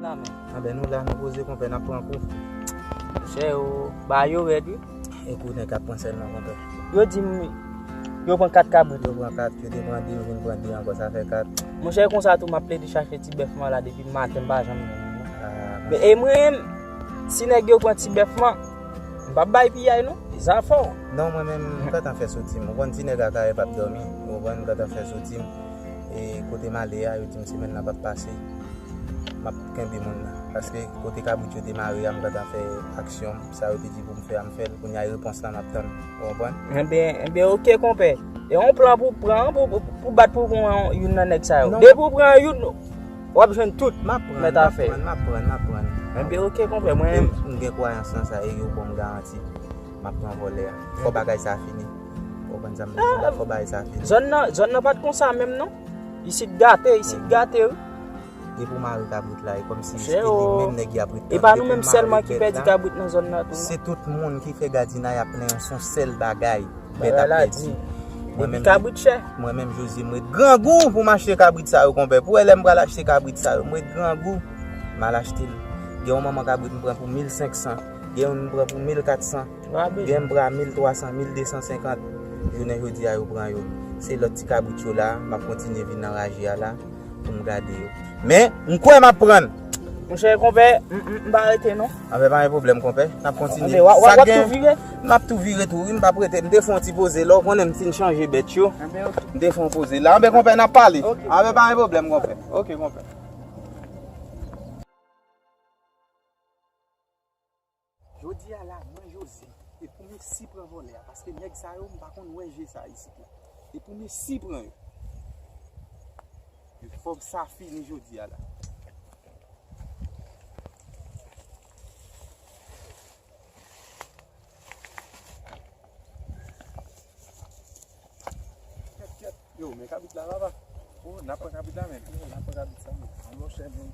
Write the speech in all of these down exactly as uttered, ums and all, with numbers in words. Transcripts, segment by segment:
La, men. Anben, nou la, nou poze, konpè, n ap pran kou. Monchè, yo ba yo rèd, wi. E kou nèg ap pran sèlman, konpè? Yo di m, yo pran kat kabrit. Yo pran kat, yo te pran de, yo vin pran de ankò, sa fè kat. Monchè, konsa tou, m ap plede chache ti bèf mwen la depi maten, m pa janm jwenn li, non. Ah, men, e mwen, si nèg yo pran ti bèf mwen, m p ap bay piyay, non. Zafè w. Non, mwen menm, m gentan fè soti m. Ou konn ti nèg Akayè p ap dòmi. Ou konprann, m gentan fè soti m. E kote m ale a, yo di m semèn nan p ap pase. M ap kenbe moun nan. Paske kote kabrit yo te mare a, m gentan fè aksyon m. Sa yo te di pou m fè a, m fè l. Kounye a, e repons lan m ap tann. Ou konprann? Enben, enben, oke, konpè. E yon plan pou pran, pou, pou, pou bat pou pran youn nan nèg sa yo. Non. Depi w pran youn, w ap jwenn tout. M ap pran, m ap pran, m ap pran, m ap pran. Enben, oke, konpè, mwen. M gen kwayans nan sa e yo ban m garanti. M ap pran vòlè a. Fò bagay sa fini. Ou konprann sa m vle di la, fò bagay sa fini. Zòn nan, zòn nan pa t konsa menm, non. Isit gate, isit gate, wi. E pou mare kabrit la, e kòmsi se li menm nèg y ap ret tande pou mare bèt la. E pa nou menm sèlman ki pèdi kabrit nan zòn nan tou, non. Se tout moun ki fè gadinay ap plenyen, se yon sèl bagay. Bèt ap pèdi. Epi kabrit chè. Mwen menm, Josie, m ret grangou pou m achte kabrit sa yo, konpè. Pou wè lè m pral achte kabrit sa yo, m ret grangou. M al achte l. Gen yon manman kabrit m pran pou mil senk san. Gen youn m pran pou mil kat san. Gen m pran a mil twa san, mil de san senkant. Jounen jodi a, yo pran yo. Se lòt ti kabrit yo la, m ap kontinye vin anraje a la pou m gade yo. Men, m kwè m ap pran. Monchè, konpè, m, m, m pa rete, non. Anben, pa gen pwoblèm, konpè. N ap kontinye. Anben, w ap, w ap tou vire? M ap tou vire tou, wi, m p ap rete. M te fè yon ti poze la, ou konnen m fin chanje bèt yo. M te fè yon poze la. Anben, konpè, n ap pale. Anben, pa gen pwoblèm, konpè. Oke, konpè. Jodi a la, mwen Josie, e pou m esi pran vòlè a, paske nèg sa yo, m pa konn wè je sa isit la. E pou m esi pran yo. E fò sa fini jodi a la. Kèt, kèt. Yo, men kabrit la, papa. O, n ap pran kabrit la, men. Yo, n ap pran kabrit sa, men. An, monchè, men.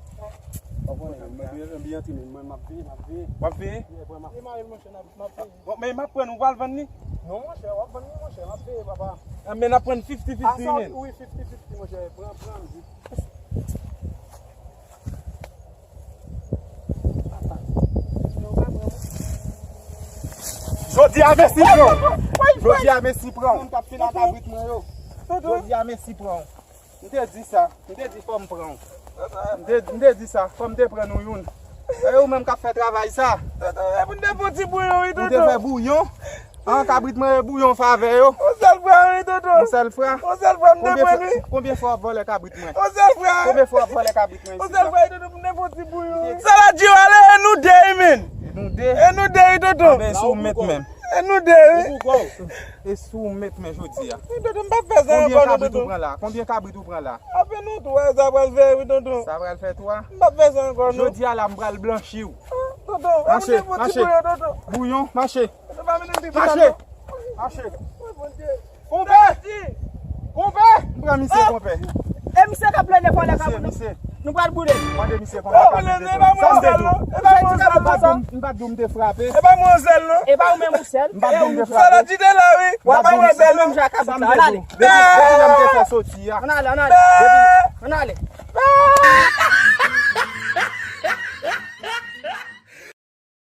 W ap konnen, men, men, men, men, men, men, m ap veye, m ap veye. W ap veye? Ye, bwè, m ap veye. Li mare l, monchè, n ap, m ap veye. Bon, men m ap pran, ou pral vann li? Non, monchè, w ap vann li, monchè, m ap veye, papa. A, men n ap pran fifty fifty, men. Wi, fifty fifty, monchè, pran, pran l vit. Jodi a, mesi pran w. Jodi a, mesi pran w. Jodi a, mesi pran w. M te di sa. M te di fò m pran w. M te, m te di sa. Fò m te pran nou youn. E ou menm k ap fè travay sa. Tonton, e pou n te fè yon ti bouyon, wi, tonton. Ou te fè bouyon. An, kabrit mwen, e bouyon favè yo. Yon sèl fra, wi, tonton. Yon sèl fra. Yon sèl fra, m te pran, wi. Konbyen fwa w ap vòlè kabrit mwen? Yon sèl fra. Konbyen fwa w ap vòlè kabrit mwen isit la? Yon sèl fra, wi, tonton, m te fè yon ti bouyon, wi. Sa la di yo ale, e nou de, wi, men. E nou de? E nou de, wi, tonton. Anben, e sou mèt menm. E nou de, wi. E sou mèt men jodi a. Wi, tonton, m p ap fè sa ankò, non, tonton. Konbyen kabrit ou pran la? Konbyen kabrit ou pran la? Apèn nou twa, sa pral fè, wi, tonton. Sa pral fè twa? M p ap fè sa ankò, non. Jodi a la, m pral blanchi w. Tonton, e pou n te fè yon ti bouyon, tonton. Bouyon, mache. Mache! Mache! Konpè! Konpè! M pran misye, konpè. E misye k ap plede vòlè kabrit nou. Nou pral boule. Mande misye, konpè. Sa m te di w. M pa t di w m te frape. E pa mwen sèl, non. E pa ou menm ou sèl. M pa t di w m te frape. Sa la di de la, wi. W ap manje menm jan ak kabrit la. Ann ale. Depi, depi lè m te fè soti a. Ann ale, ann ale. Ann ale.